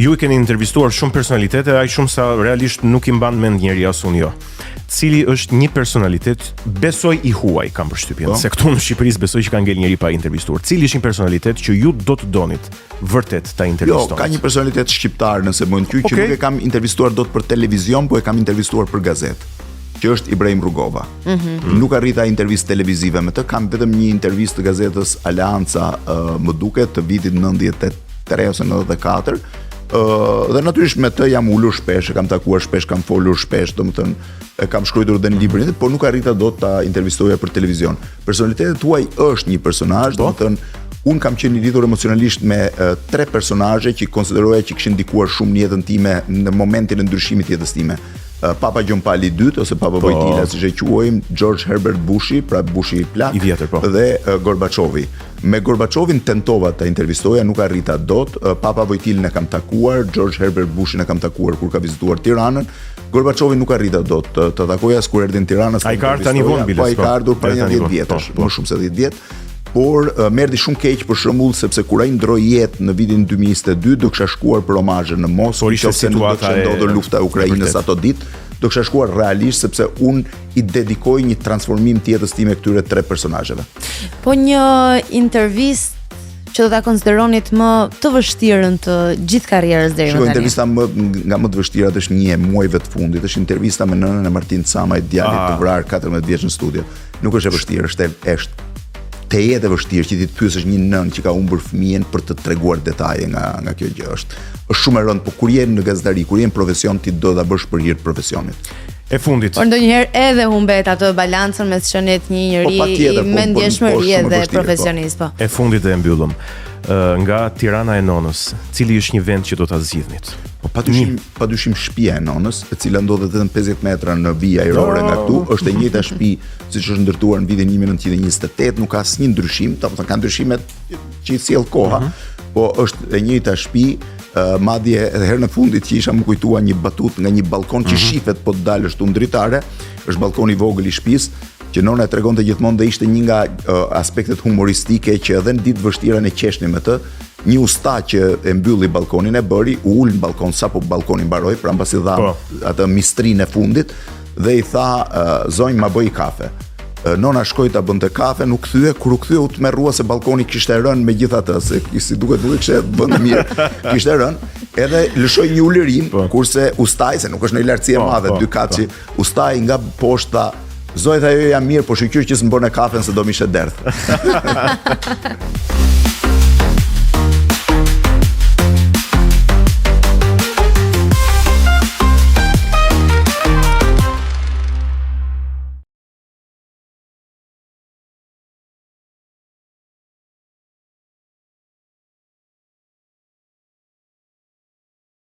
Ju i keni intervistuar shumë personalitete, aq shumë sa realisht nuk i mban mend njeri as unë jo. Cili është një personalitet, besoj i huaj, kam përshtypjen, Po. se këtu në Shqipëri besoj që ka ngel njeri pa intervistuar. Cili është një personalitet që ju do të donit vërtet ta Jo, intervistonit? ka një personalitet shqiptar nëse mund të që Okej. nuk e kam intervistuar dot për televizion, po e kam intervistuar për gazetë, që është Ibrahim Rugova. Mm -hmm. Nuk arrita intervistë televizive me të, kam vetëm një intervistë të gazetës Aleanca, uh, më duket, të vitit 93 ose 94. Uh, dhe natyrisht me të jam ulur shpesh, e kam takuar shpesh, kam folur shpesh, domethënë e kam shkruar edhe në librin, por nuk arrita dot ta intervistoja për televizion. Personalitetet tuaj është një personazh, Po. domethënë un kam qenë i lidhur emocionalisht me e, tre personazhe që konsideroja që kishin ndikuar shumë në jetën time në momentin e ndryshimit të jetës time. E, Papa Gjon Pali II ose Papa Po. Vojtila siç e quajmë, George Herbert Bushi, pra Bushi i plak I vjetër, po. dhe e, Gorbaçovi. Me Gorbaçovin tentova ta intervistoja, nuk arrita dot. E, Papa Vojtilin e kam takuar, George Herbert Bushin e kam takuar kur ka vizituar Tiranën. Gorbaçovin nuk arrita dot të, të takoja as kur erdhi në Tiranë. as ta Ai ka ardhur tani intervistoja. vonë, biles, Po ai po. ka ardhur para Erdhi një tani 10 vonë, vjetësh, po, po. më shumë se 10 vjet. Por e, më erdhi shumë keq për shembull sepse kur ai ndroi jetë në vitin 2022 do kisha shkuar për omazhe në Moskë, Por ishte nëse nuk do situata kishte e- ndodhur lufta e Ukrainës vërtet. ato ditë, do kisha shkuar realisht sepse unë i dedikoj një transformim të jetës time këtyre tre personazheve. Po një intervistë që do ta konsideronit më të vështirën të gjithë karrierës deri Shiko, më tani. intervista më nga më të vështirat është një e muajve të fundit, është intervista me nënën e Martin Camajt, djalit Ah. të vrarë 14 vjeç në studio. Nuk është e vështirë, është e është te jetë e vështirë që ti të pyesësh një nënë që ka humbur fëmijën për të treguar detaje nga nga kjo gjë. Është është shumë e rëndë, po kur je në gazetari, kur je në profesion, ti do ta bësh për hir të profesionit. E fundit. Por ndonjëherë edhe humbet atë balancën mes qenit një njeri Po, patjetër, i po, po, po, mendjeshmërie shumë e dhe vështirë, po. profesionist, po. E fundit dhe e mbyllëm. Ë, nga Tirana e Nonës, cili është një vend që do ta zgjidhnit? Po padyshim, padyshim shtëpia e nonës, e cila ndodhet vetëm 50 metra në vijë ajrore nga këtu, është e njëjta shtëpi siç është ndërtuar në vitin 1928, nuk ka asnjë ndryshim, do të thënë ka ndryshime që i sjell koha, po është e njëjta shtëpi, ë, madje edhe herën e fundit që isha më kujtua një batut nga një balkon që shifet po të dalësh tu në dritare, është balkoni i vogël i shtëpisë, që nona e tregonte gjithmonë dhe ishte një nga ë, aspektet humoristike që edhe në ditë vështira ne qeshnim me të. Një usta që e mbylli balkonin e bëri, u ul në balkon sapo balkoni mbaroi, pra mbasi dha Po. atë mistrinë e fundit dhe i tha ë, zonjë ma bëj kafe. Ë, Nona shkoi ta bënte kafe, nuk kthye, kur u kthye u tmerrua se balkoni kishte rënë megjithatë, se si duket nuk e kishte vënë mirë, kishte rënë, edhe lëshoi një ulërim, Po. kurse ustai se nuk është në lartësi e Po, madhe, po, dy katëshi, ustai nga poshtë tha, Zoj tha jo jam mirë, po shyqyr që s'më bën kafen se do më ishte derdh.